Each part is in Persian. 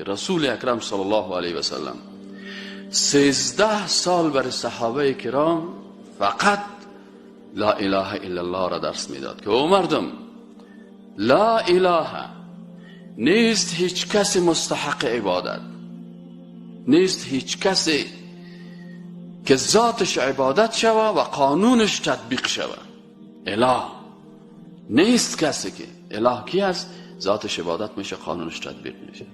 رسول اکرم صلی الله علیه و سلم 13 سال بر صحابه کرام فقط لا اله الا الله را درس میداد که او مردم، لا اله نیست، هیچ کسی مستحق عبادت نیست، هیچ کسی که ذاتش عبادت شوه و قانونش تطبیق شوه. اله نیست کسی که اله کی است؟ ذاتش عبادت میشه، قانونش تطبیق میشه.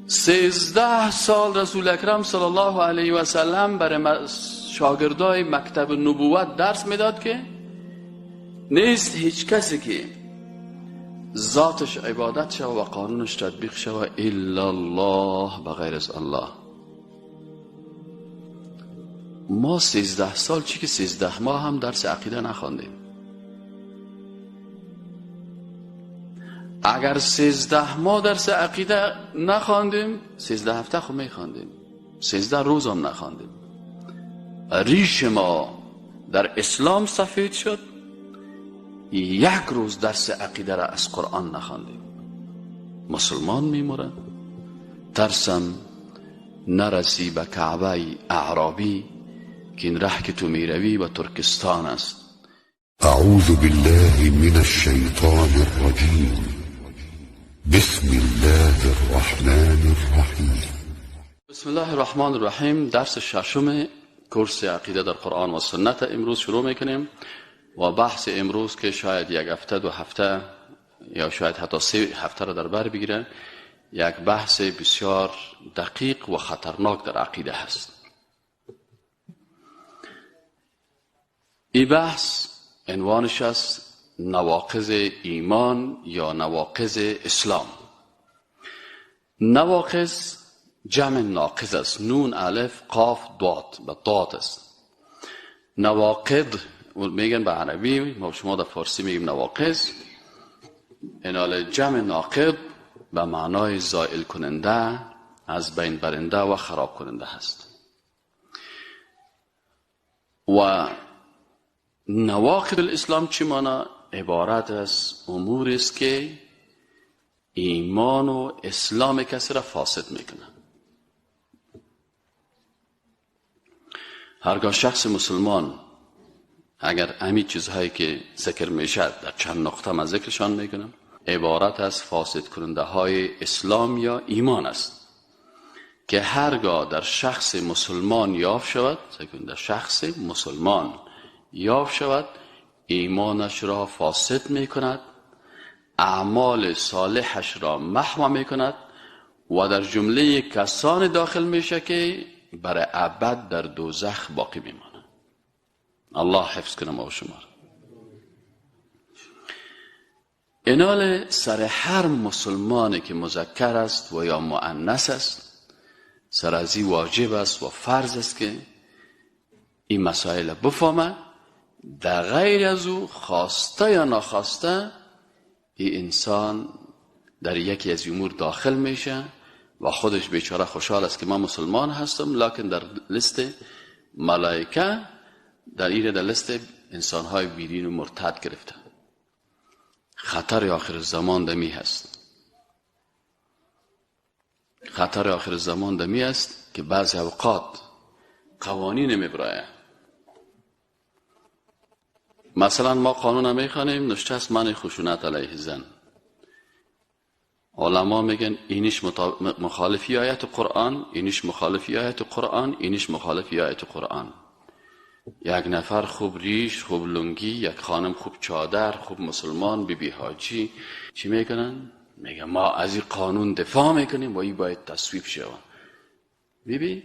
13 سال رسول اکرم صلی الله علیه و سلم برای شاگردای مکتب نبوت درس میداد که نیست هیچ کسی که ذاتش عبادت شوه و قانونش تطبیق شوه الا الله، بغیر از الله. ما 13 سال چی که 13 ماه هم درس عقیده نخواندیم. اگر 13 ماه درس عقیده نخواندیم، 13 هفته خو میخواندیم، 13 روز هم نخواندیم. ریش ما در اسلام سفید شد، یک روز درس عقیده را از قرآن نخواندیم. مسلمان میمورن، ترسم نرسی به کعبه اعرابی که این ره که تو میروی به ترکستان است. اعوذ بالله من الشیطان الرجیم، بسم الله الرحمن الرحیم. بسم الله الرحمن الرحیم. درس ششم کورس عقیده در قرآن و سنت امروز شروع میکنیم و بحث امروز که شاید یک هفته، 2 هفته یا شاید حتی 3 هفته را در بر بگیره، یک بحث بسیار دقیق و خطرناک در عقیده هست. این بحث عنوانش است نواقض ایمان یا نواقض اسلام. نواقض جمع ناقض است، نون الف قاف ضاد به ضاد است. نواقض میگن به عربی، ما شما در فارسی میگیم نواقض. اینال جمع ناقض به معنای زائل کننده، از بین برنده و خراب کننده هست. و نواقض الاسلام چی مانا؟ عبارت از امور است که ایمان و اسلام کسی را فاسد میکنه. هرگاه شخص مسلمان اگر همین چیزهایی که ذکر میشد در چند نقطه من ذکرشان میکنم، عبارت از فاسد کننده های اسلام یا ایمان است که هرگاه در شخص مسلمان یافت شود، در شخص مسلمان یافت شود، ایمانش را فاسد میکند، اعمال صالحش را محو میکند و در جمله کسان داخل میشه که برای ابد در دوزخ باقی میماند. الله حفظ کنه ما و شما. اینال سر هر مسلمانی که مذکر است و یا مؤنث است، سر از این واجب است و فرض است که این مسائل بفهمه. در غیر از او خواسته یا ناخواسته این انسان در یکی از امور داخل میشه و خودش بیچاره خوشحال است که من مسلمان هستم، لکن در لیست ملائکه در این در لیست انسانهای بیدین و مرتد گرفته. خطر آخر زمان دمی هست. خطر آخر زمان دمی است که بعضی اوقات قوانین میبرایه. مثلا ما قانون میخوانیم، نشته است منع خشونت علیه زن. علما میگن اینش مخالفی آیت قرآن، اینش مخالفی آیت قرآن، اینش مخالفی آیت قرآن. یک نفر خوب ریش، خوب لنگی، یک خانم خوب چادر، خوب مسلمان، بی بی حاجی، چی میکنن؟ میگن ما از این قانون دفاع میکنیم و این باید تصویب شود. بی بی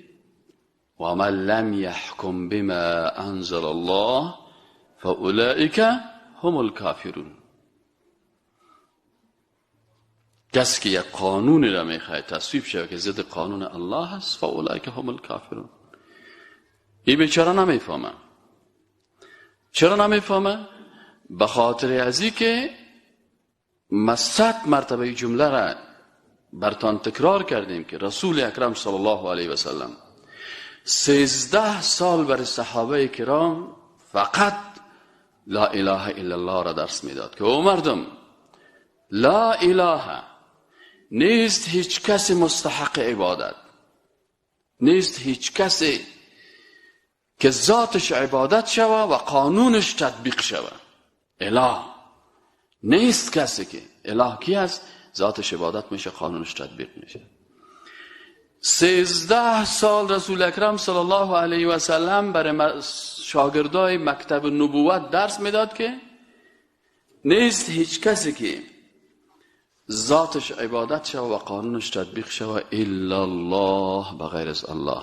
و من لم یحکم بما انزل الله فاولئک هم الکافرون. کسی که یک قانونی را میخواد تصویب شود که ضد قانون الله است، فاولئک هم الکافرون. این بیچاره نمیفهمه. چرا نمیفهمه؟ به خاطر ازی که ما 100 مرتبه جمله را برتان تکرار کردیم که رسول اکرم صلی الله علیه و سلم 13 سال بر صحابه کرام فقط لا اله الا الله را درس میداد که او مردم، لا اله نیست هیچ کسی مستحق عبادت، نیست هیچ کسی که ذاتش عبادت شوه و قانونش تطبیق شوه. اله نیست کسی که اله کی است؟ ذاتش عبادت میشه، قانونش تطبیق میشه. 13 سال رسول اکرم صلی الله علیه و سلم برای شاگردای مکتب نبوت درس میداد که نیست هیچ کسی که ذاتش عبادت شوه و قانونش تطبیق شوه الا الله، بغیر از الله.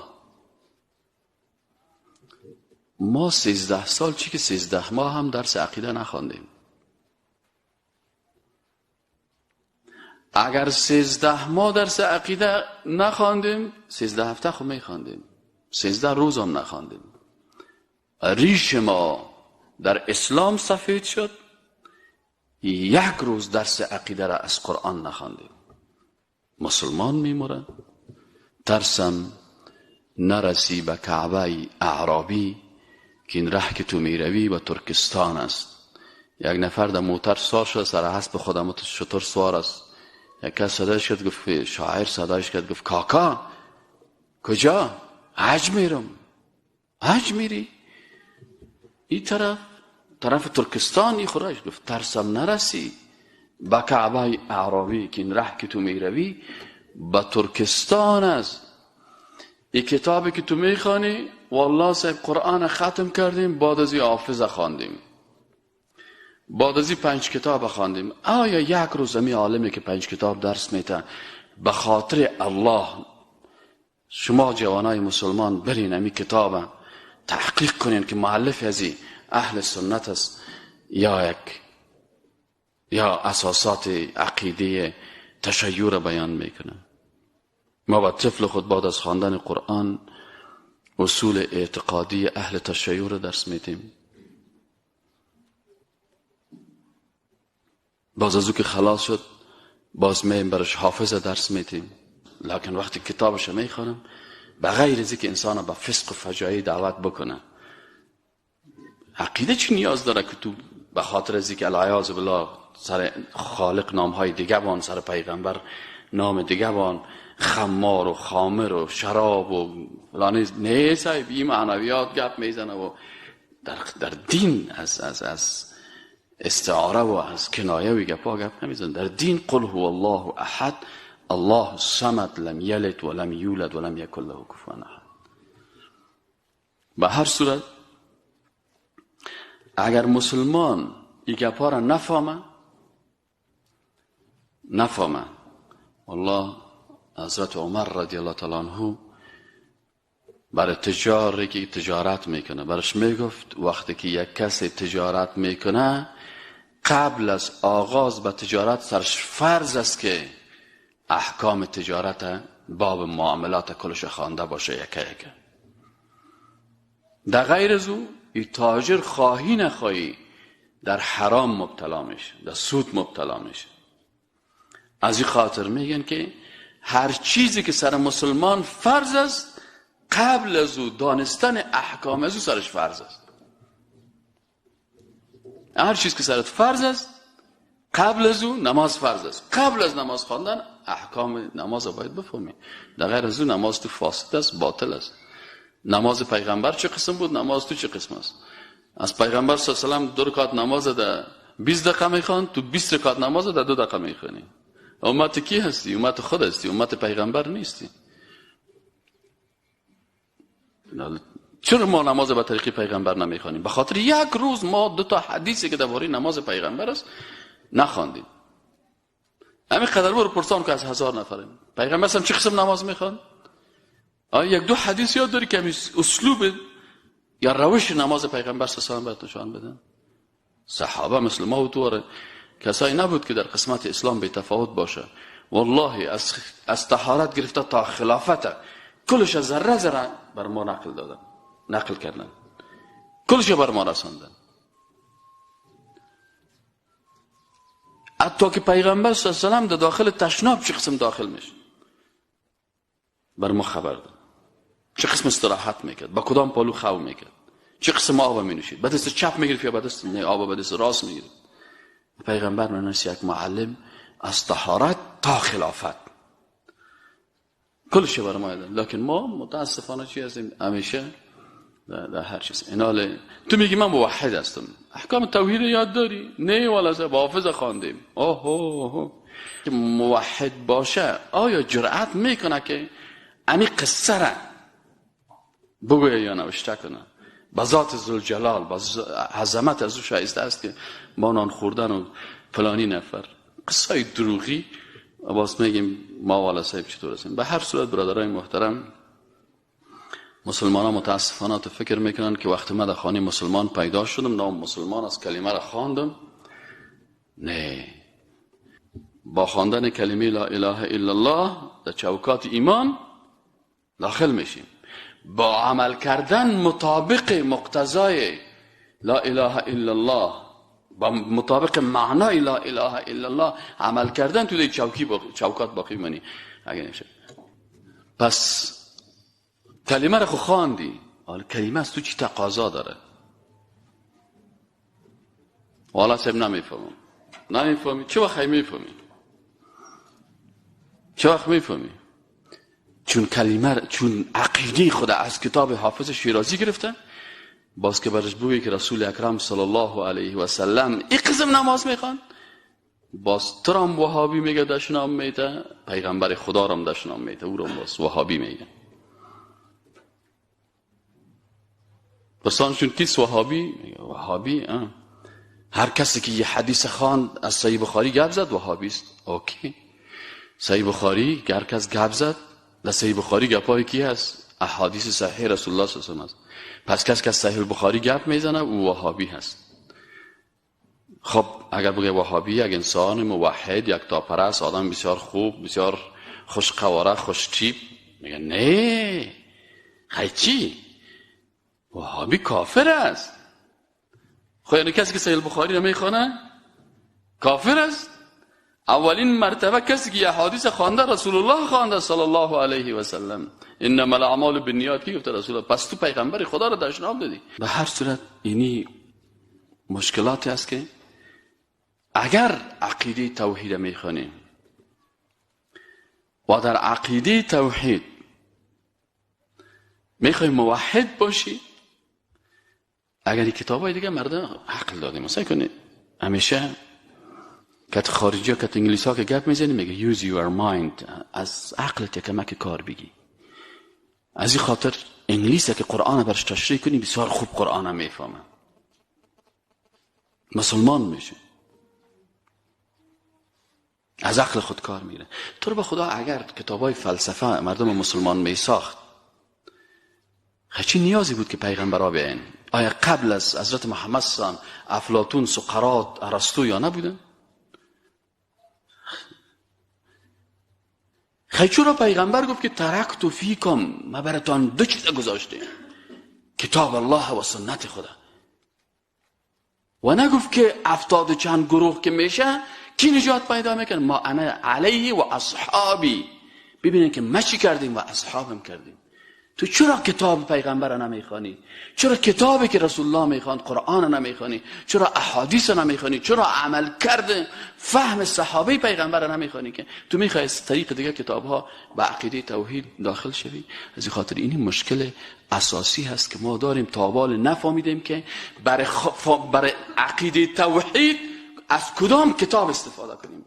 ما 13 سال چی که 13 ماه هم درس عقیده نخواندیم. اگر 13 ماه درس عقیده نخواندیم، 13 هفته خو میخواندیم، 13 روز هم نخواندیم. ریش ما در اسلام سفید شد، یک روز درس عقیده را از قرآن نخواندیم. مسلمان میمورن، ترسم نرسی به کعبه اعرابی که این ره که تو میروی به ترکستان است. یک نفر در موتر سوار شد، سر حسب خدمات شتر سوار است. یک کس صدایش کرد، گفت شاعر صدایش کرد، گفت کاکا کجا؟ حج میرم. حج میری؟ این طرف طرف ترکستان. ای خورش گفت ترسم نرسی به کعبه اعرابی که این ره که تو میروی به ترکستان است. این کتابی که تو میخوانی والله صاحب قرآن ختم کردیم، بعد از این حافظ خواندیم، بعد از این 5 کتاب خواندیم. آیا یک روز می عالمی که 5 کتاب درس میته به خاطر الله شما جوانای مسلمان برین امی کتاب تحقیق کنین که مؤلف از اهل سنت است یا یک یا اساسات عقیده تشیع را بیان میکنه؟ ما با طفل خود بعد از خواندن قرآن اصول اعتقادی اهل تشیع را درس میدیم. باز از او که خلاص شد باز میم برش حافظ درس میدیم. لکن وقتی کتابش میخوانم بغیر از که انسان به فسق و فجایع دعوت بکنه، عقیده چی نیاز داره که تو به خاطر از که العیاذ بالله سر خالق نامهای دیگه بان، سر پیغمبر نام دیگه بان، خمار و خامر و شراب و فلان، نه صاحب این معنویات گپ میزنه و در دین از از از استعاره و از کنایه و گپا گپ نمیزنه. در دین قل هو الله احد الله الصمد لم یلد ولم یولد ولم یکن له کفوا احد. به هر صورت اگر مسلمان این گپا را نفهمه، والله حضرت عمر رضی الله تعالی عنه برای تجاری که تجارت میکنه برش میگفت وقتی که یک کسی تجارت میکنه قبل از آغاز به تجارت سرش فرض است که احکام تجارت باب معاملات کلش خوانده باشه یکه یکه. در غیر از او ای تاجر خواهی نخواهی در حرام مبتلا میشه، در سود مبتلا میشه. از این خاطر میگن که هر چیزی که سر مسلمان فرض است قبل از او دانستن احکام از او سرش فرض است. هر چیز که سرت فرض است قبل از او نماز فرض است، قبل از نماز خواندن احکام نماز رو باید بفهمی. در غیر از او نماز تو فاسد است، باطل است. نماز پیغمبر چه قسم بود، نماز تو چه قسم است؟ از پیغمبر صلی الله علیه و سلم 2 رکعت نماز در 20 دقیقه میخوان، تو 20 رکعت نماز در 2 دقیقه میخوانی. امت کی هستی؟ امت خود هستی، امت پیغمبر نیستی. چرا ما نماز به طریق پیغمبر نمیخوانیم؟ به خاطر یک روز ما 2 تا حدیثی که درباره نماز پیغمبر است نخواندیم. همین قدر برو پرسان که از 1000 نفریم پیغمبر هم چه قسم نماز میخوان؟ آیا 1-2 حدیث یاد داری که اسلوب یا روش نماز پیغمبر صلی الله علیه و آله نشان بدن؟ صحابه مثل ما و تو کسایی نبود که در قسمت اسلام بی تفاوت باشه. والله از طهارت گرفته تا خلافت کلش ذره ذره بر ما نقل دادن، نقل کردن، کلش بر ما رساندن. حتی که پیغمبر صلی الله علیه و سلم در داخل تشناب چه قسم داخل میشه بر ما خبر داد، چه قسم استراحت میکرد، با کدام پالو خو میکرد، چه قسم آب می نوشید، به دست چپ میگرفت یا به دست نه آب به دست راست میگرفت. پیغمبر منش یک معلم از طهارت تا خلافت کلش برای ما یاد. لکن ما متاسفانه چی هستیم؟ همیشه در هر چیز. اینال تو میگی من موحد هستم، احکام توحید یاد داری؟ نه والا با حافظ خواندیم. اوه موحد باشه آیا جرأت میکنه که امی قصه را بگویه یا نوشته کنه؟ با ذات ذوالجلال، با عظمت از او شایسته است که با نان خوردن و فلانی نفر قصه دروغی باز میگیم ما والا صاحب چطور هستیم. به هر صورت برادرای محترم، مسلمان ها متاسفانه تو فکر میکنن که وقتی من در خانه مسلمان پیدا شدم، نام مسلمان از کلمه را خواندم. نه، با خواندن کلمه لا اله الا الله در چوکات ایمان داخل میشیم. با عمل کردن مطابق مقتضای لا اله الا الله، با مطابق معنای لا اله الا الله عمل کردن، تو دیگه چوکات باقی مانی. اگه نشه پس کلمه رو خو خواندی، حالا کلمه از تو چی تقاضا داره؟ والا صاحب نمیفهمم. نمیفهمی؟ چه وقت میفهمی؟ چه وقت میفهمی؟ چون کلمه، چون عقیده خود از کتاب حافظ شیرازی گرفته، باز که برش بگویی که رسول اکرم صلی الله علیه و سلم این قسم نماز میخوان، باز ترام وهابی میگه دشنام میده، پیغمبر خدا رام دشنام میده، او رام باز وهابی میگه. پسانشون کیست وهابی؟ میگه وهابی هر کسی که یه حدیث خواند از صحیح بخاری گپ زد وهابی است. okay، صحیح بخاری هر کس گپ زد، در صحیح بخاری گپای کی هست؟ احادیث صحیح رسول الله صلی الله علیه و آله است. پس کس که صحیح بخاری گپ میزنه او وهابی هست. خب اگر بگه وهابی یک انسان موحد، یک تاپرست، آدم بسیار خوب، بسیار خوش قواره، خوش تیپ، میگه نه خیلی چی؟ وهابی کافر است. خب یعنی کسی که صحیح بخاری رو میخوانه کافر است؟ اولین مرتبه کسی که یه حدیث خوانده رسول الله خوانده صلی الله علیه و سلم، انما الاعمال بالنیات، کی گفته رسول الله؟ پس تو پیغمبر خدا رو دشنام دادی. به هر صورت اینی مشکلاتی است که اگر عقیده توحید میخوانیم و در عقیده توحید میخوای موحد باشی، اگر این کتاب های دیگه مردم عقل دادیم، مثلا کنی همیشه کت خارجی ها کت انگلیس ها که گپ میزنی میگه use your mind، از عقلت کمک کار بگی. از این خاطر انگلیس که قرآن برش تشریح کنی بسیار خوب قرآن میفهمه، مسلمان میشه، از عقل خود کار میگیره. تو رو به خدا اگر کتاب های فلسفه مردم مسلمان میساخت، چی نیازی بود که پیغمبرا بیاین؟ آیا قبل از حضرت محمد صلی افلاطون، سقراط، ارسطو یا نبودن؟ خیلی چرا پیغمبر گفت که ترکت فیکم، ما براتان دو چیز گذاشتیم، کتاب الله و سنت خدا، و نگفت که 70 چند گروه که میشه کی نجات پیدا میکنه؟ ما انا علیه و اصحابی. ببینید که ما چی کردیم و اصحابم کردیم. تو چرا کتاب پیغمبر نمیخوانی؟ چرا کتابی که رسول الله میخواند قرآن نمیخوانی؟ چرا احادیث نمیخوانی؟ چرا عمل کرده فهم صحابه پیغمبر نمیخوانی؟ که تو میخوای از طریق دیگه کتابها به عقیده توحید داخل شوی. از این خاطر این مشکل اساسی هست که ما داریم، تا حال نفهمیدیم که برای عقیده توحید از کدام کتاب استفاده کنیم.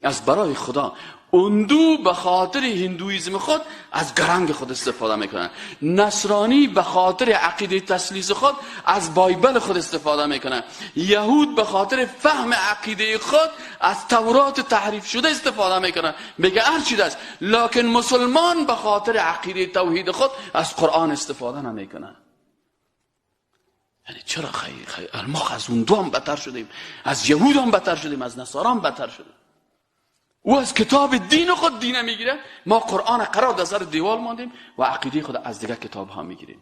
از برای خدا اندو به خاطر هندویزم خود از گرنگ خود استفاده میکنن، نصرانی به خاطر عقیده تثلیث خود از بایبل خود استفاده میکنن، یهود به خاطر فهم عقیده خود از تورات تحریف شده استفاده میکنن، میگه هر چیز است. لکن مسلمان به خاطر عقیده توحید خود از قرآن استفاده نمیکنن. یعنی چرا خیلی ما از اون دو هم بدتر شدیم، از یهود هم بدتر شدیم، از نصارا هم بدتر شدیم. او از کتاب دین خود دین میگیره، ما قرآن قرار در سر دیوال ماندیم و عقیده خود از دیگه کتاب ها میگیریم.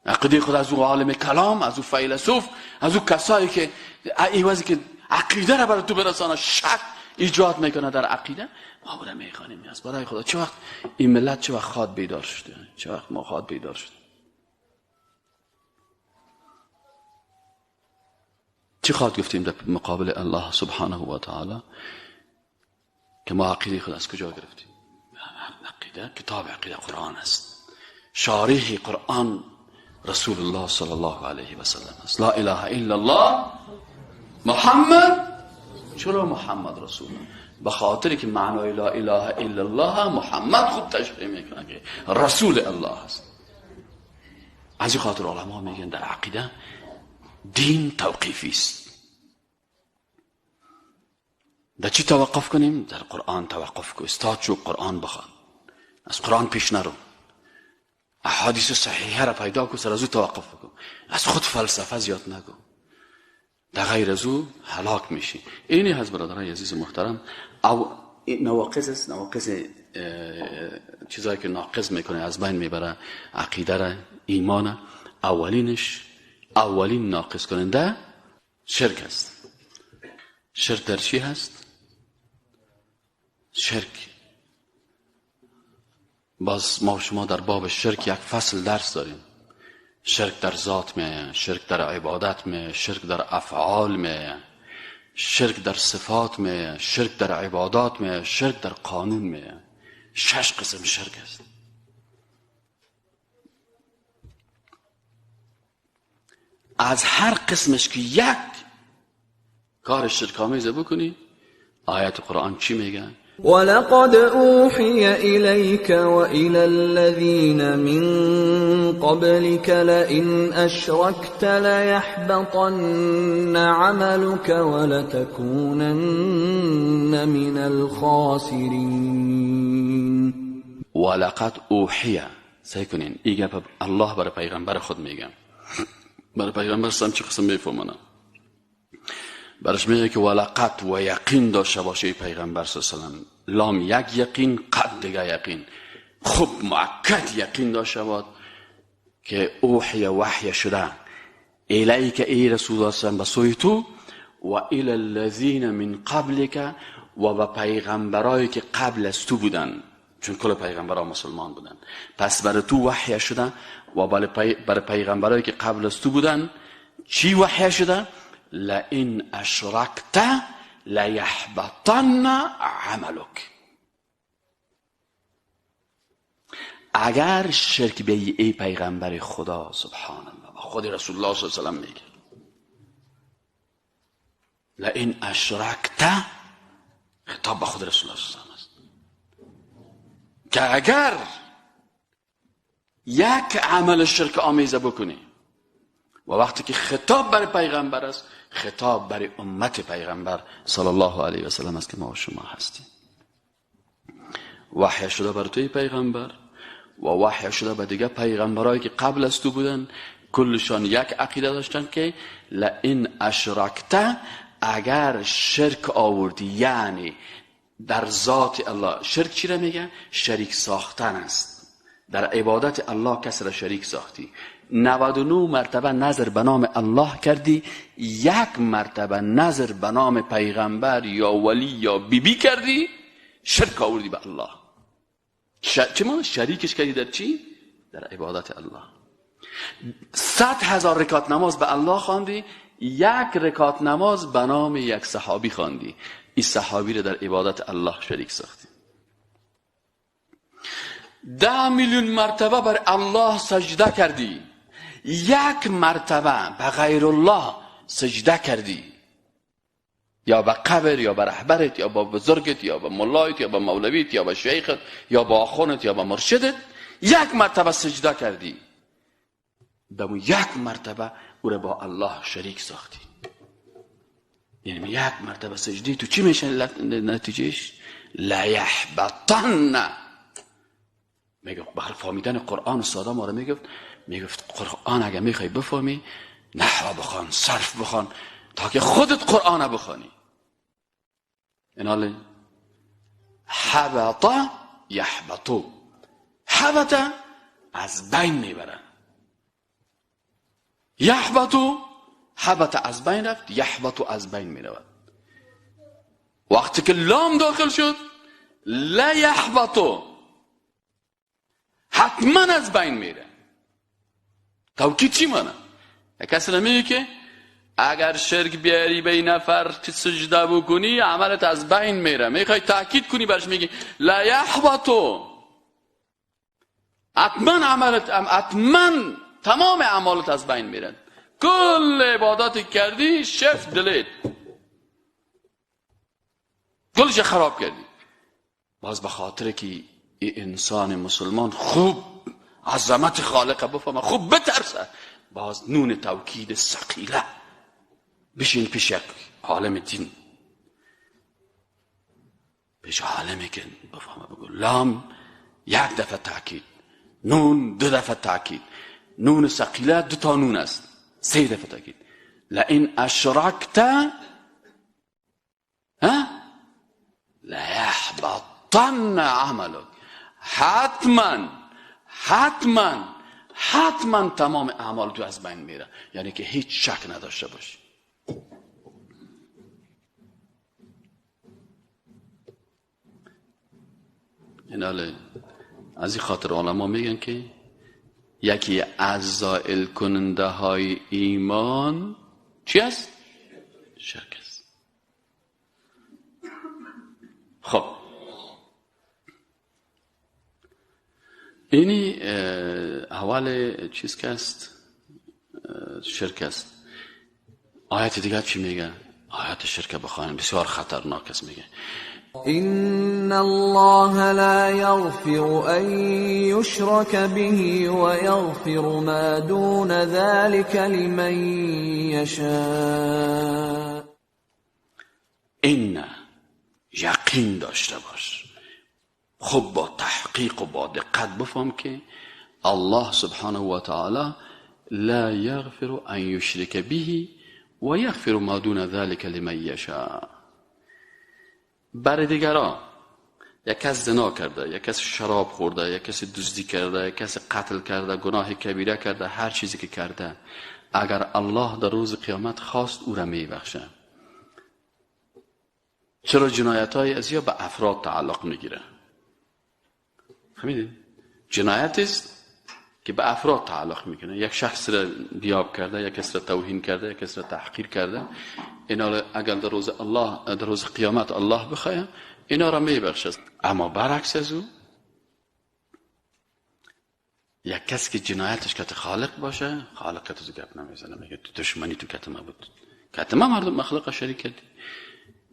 عقیده خود از او عالم کلام، از او فیلسوف، از او کسایی که ایوازی که عقیده را برای تو برسانه شک ایجاد میکنه در عقیده، ما او را میخوانیم. از برای خدا چه وقت این ملت چه وقت خواد بیدار شده، چه وقت ما خواد بیدار شده. چی خواهد گفتیم در مقابل الله سبحانه و تعالی که ما عقیده خود از کجا گرفتیم؟ عقیده کتاب عقیده قرآن است، شارح قرآن رسول الله صلی الله علیه و سلم است. لا اله الا الله محمد. چرا محمد رسول الله؟ به خاطر که معنای لا اله الا الله محمد خوب تشریح میکنه که رسول الله است. از این خاطر علما میگن در عقیده دین توقیفی است. در چی توقف کنیم؟ در قرآن توقف کن، استاد شو قرآن بخوان، از قرآن پیش نرو، احادیث صحیحه را پیدا کن، سر از او توقف بکن، از خود فلسفه زیاد نگو، در غیر از او هلاک میشی. اینی هست برادرای عزیز محترم. او نواقص است، نواقص چیزایی که ناقص میکنه، از بین میبره عقیده را، ایمان. اولینش، اولین ناقص کننده شرک است. شرک در چی هست؟ شرک باز ما شما در باب شرک یک فصل درس داریم. شرک در ذات میه، شرک در عبادت میه، شرک در افعال میه، شرک در صفات میه، شرک در عبادات میه، شرک در قانون میه. 6 قسم شرک است. از هر قسمش که یک کار شرک آمیز بکنی، آیت قرآن چی میگه؟ ولقد اوحی الیک والى الذین من قبلک لئن اشرکت لیحبطن عملک ولتکونن من الخاسرین. ولقد اوحی، سعی کنین این گپ الله برای پیغمبر خود میگه، برای پیغمبر سم چه قسم میفهمنه، برش میگه که ولقد و یقین داشته باشه پیغمبر صلی الله علیه و سلم. لام یک یقین، قد دیگه یقین، خوب مؤکد یقین داشته باد که اوحی وحی شده الیک ای رسول الله صلی الله علیه و سلم به سوی تو، و الی الذین من قبلک و به پیغمبرایی که قبل از تو بودن، چون کل پیغمبرها مسلمان بودن، پس برای تو وحی شده و برای پیغمبرایی که قبل از تو بودن چی وحی شده؟ لئن اشرکت لیحبطن عملک. اگر شرک به ای پیغمبر خدا، سبحان الله، خود رسول الله صلی الله علیه و سلم میگه لئن اشرکت، خطاب به خود رسول الله صلی الله علیه و سلم است که اگر یک عمل شرک آمیزه بکنی، و وقتی که خطاب برای پیغمبر است، خطاب برای امت پیغمبر صلی الله علیه و سلم است که ما و شما هستیم. وحی شده بر توی پیغمبر و وحی شده به دیگه پیغمبرایی که قبل از تو بودن، کلشان یک عقیده داشتن که لئن اشرکت، اگر شرک آوردی، یعنی در ذات الله. شرک چی را میگه؟ شریک ساختن است. در عبادت الله کس را شریک ساختی، 99 مرتبه نظر به نام الله کردی، یک مرتبه نظر به نام پیغمبر یا ولی یا بیبی کردی، شرک آوردی به الله. چه ما شریکش کردی در چی؟ در عبادت الله. 100,000 رکعت نماز به الله خواندی، یک رکعت نماز به نام یک صحابی خواندی، این صحابی را در عبادت الله شریک ساختی. 10 میلیون مرتبه بر الله سجده کردی، یک مرتبه به غیر الله سجده کردی، یا به قبر یا به رهبرت یا به بزرگت یا به ملایت یا به مولویت یا به شیخت یا به آخوندت یا به مرشدت، یک مرتبه سجده کردی، به یک مرتبه او را با الله شریک ساختی. یعنی یک مرتبه سجده تو چی میشه نتیجهش؟ لیحبطن. میگفت بخاطر فهمیدن قرآن ساده ما رو میگفت قرآن اگه میخوای بفهمی، نحو بخوان، صرف بخوان، تا که خودت قرآن بخوانی. اینالی حبط یحبطو، حبط از بین میبرن، یحبطو حبط از بین رفت، یحبطو از بین میرود. وقتی که لام داخل شد، لا یحبطو، حتما از بین میره. توکید چی مانه؟ کسی نمیگه که اگر شرک بیاری به این نفر که سجده بکنی عملت از بین میره. میخوای تاکید کنی برش میگی لا یحبطو، حتما عملت، حتما تمام اعمالت از بین میره. کل عبادات کردی شفت دلیت، کلش خراب کردی. باز به خاطر که انسان مسلمان خوب عظمت خالق بفهمه، خوب بترسه، باز نون توکید ثقیله بشین پیش یک عالم دین، پیش عالمی که بفهمه، بگو لام یک دفعه تاکید، نون دو دفعه تاکید، نون ثقیله دو تا نون است، سه دفعه تاکید. لئن اشرکت ها لیحبطن عملک، حتما حتما حتما تمام اعمال تو از بین میره. یعنی که هیچ شک نداشته باشی. این از این خاطر علما میگن که یکی از زائل کننده های ایمان چی است؟ شرک است. خب اینی اول چیز که است شرک است. آیت دیگه چی میگه؟ آیت شرک بخوانیم بسیار خطرناک است. میگه إن الله لا يغفر أن يشرك به ويغفر ما دون ذلك لمن يشاء. إن یقین داشته باش، خب با تحقیق و با دقت بفهم که الله سبحانه و تعالی لا یغفر ان یشرک به و یغفر ما دون ذلك لمن یشاء. برای دیگران یک کس زنا کرده، یک کس شراب خورده، یک کس دزدی کرده، یک کس قتل کرده، گناه کبیره کرده، هر چیزی که کرده، اگر الله در روز قیامت خواست او را میبخشه. چرا جنایت های ازیا به افراد تعلق میگیره؟ فهمیدید؟ جنایت است که به افراد تعلق میکنه. یک شخص را بیاب کرده، یک کس را توهین کرده، یک کس را تحقیر کرده، اینا اگر در روز الله، در روز قیامت الله بخواه اینا را میبخشه. اما برعکس از او یک کس که جنایتش کت خالق باشه، خالق کت تو گپ نمیزنه، میگه تو دشمنی تو کت ما بود، کت ما مردم مخلوق شریک کردی،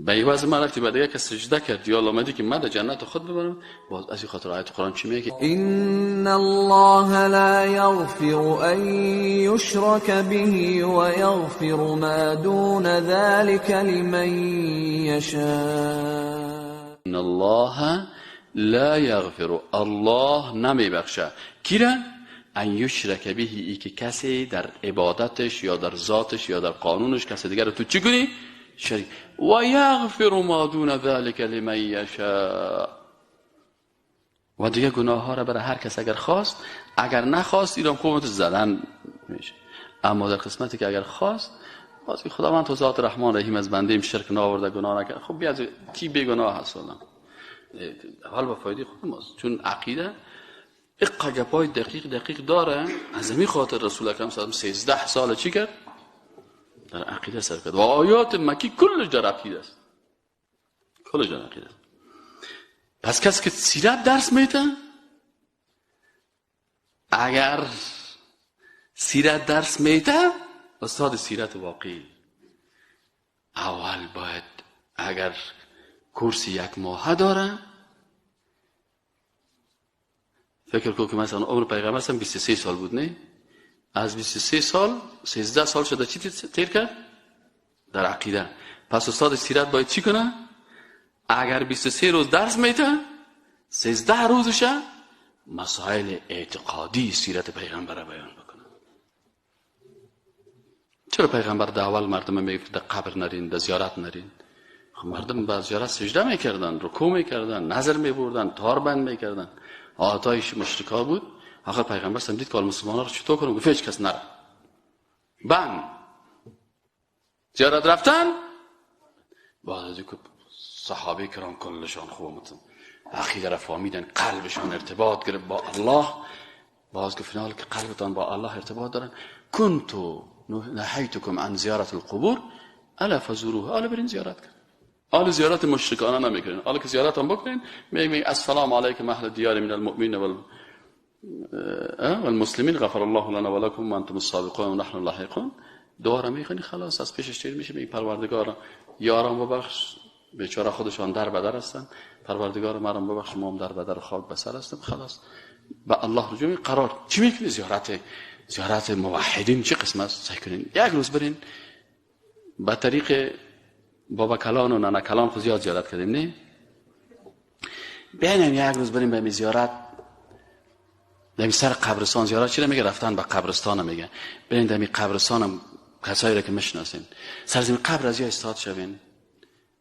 به عوض ما رفتی بعد یک سجده کردی، یا الله مدی که من در جنت خود ببرم. باز از این خاطر آیت قرآن چی میگه؟ ان الله لا یغفر ان یشرک به و یغفر ما دون ذلك لمن یشاء. ان الله لا یغفر، الله نمیبخشه کی را؟ ان یشرک به، ای که کسی در عبادتش یا در ذاتش یا در قانونش کسی دیگر رو تو چی کنی؟ شریک. و یغفر ما دون ذلك لمن یشاء. و دیگه گناه ها را برای هر کس اگر خواست، اگر نخواست ایران خوب زدن میشه. اما در قسمتی که اگر خواست، باز خداوند تو ذات رحمان رحیم از بنده ایم شرک نآورده، گناه نکرده. خب بیا کی بیگناه هست؟ اول با فایده خود ماست، چون عقیده اقا گپای دقیق دقیق داره. از همین خاطر رسول اکرم صلی الله علیه و 13 سال چی کرد؟ در عقیده سر کرد. و آیات مکی کلش در عقیده است، کلش در عقیده است. پس کسی که سیرت درس میده، اگر سیرت درس میده، استاد سیرت واقعی اول باید اگر کورس یک ماه داره، فکر کن که مثلا عمر پیغمبر 23 سال بود، نه؟ از 23 سال 13 سال شده چی تیر کرد؟ در عقیده. پس استاد سیرت باید چی کنه؟ اگر 23 روز درس میده، 13 روزشه مسائل اعتقادی سیرت پیغمبر را بیان بکنه. چرا پیغمبر در اول مردم میگفت در قبر نرین، در زیارت نرین؟ خب مردم به زیارت سجده میکردن، رکوع میکردن، نظر میبردن، تار بند میکردن، عادتای مشرکا بود. آخر پیغمبر سم دید که مسلمان‌ها رو چطور کنم؟ گفت هیچ کس نره. بند زیارت رفتن. بعد از اینکه صحابه کرام کلشان خوب متن عقیده را فهمیدن، قلبشان ارتباط گرفت با الله. باز گفت که قلبتان با الله ارتباط دارن. کنتو نهیتکم عن زیارت القبور الا فزوروها. آله برین زیارت کن. آله زیارت مشرکانه نمیکنین، آله که زیارت هم بکنین میگین السلام علیکم اهل دیار من المؤمنین والمسلمین غفر الله لنا ولکم وانتم السابقون و نحن اللاحقون. دوباره میخونی خلاص از پیشش تیر میشه، میگی پروردگارا یارم ببخش، بیچاره خودشان در بدر هستن، پروردگار مرم ببخش، ما هم در بدر خاک به سر هستم. خلاص به الله رجوع قرار. چی میکنی؟ زیارت موحدین چه قسم است؟ سعی کنین یک روز برین به طریق بابا کلان و نانا کلان خو زیاد زیارت کردیم، نه؟ بینیم یک روز بریم به زیارت در سر قبرستان. زیارت چی میگه؟ رفتن به قبرستان میگه. برین در قبرستان هم کسایی را که میشناسین سر زمین قبر از یا استاد شوین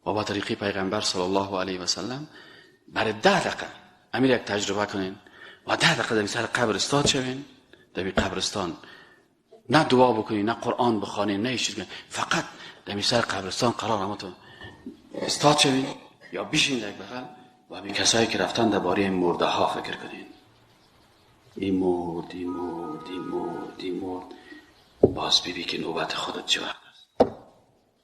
و با طریقی پیغمبر صلی الله علیه و سلم برای 10 دقیقه امیر یک تجربه کنین و 10 دقیقه در سر قبر استاد شوین. در قبرستان نه دعا بکنین، نه قرآن بخوانین، نه چیز، فقط در سر قبرستان قرار همتون استاد شوین یا بشین یک بغل و به کسایی که رفتن درباره مرده ها فکر کنین. این مرد، این مرد، این مرد، این مرد، باز ببین که نوبت خودت چه وقت است.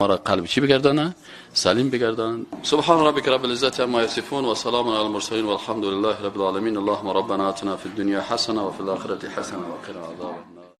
ما را قلب چی بگردانه؟ سلیم بگردان. سبحان ربک رب العزة عما یصفون و سلام علی المرسلین والحمد لله رب العالمین. اللهم ربنا آتنا فی الدنیا حسنه و فی الاخرة حسنه و قنا عذاب النار.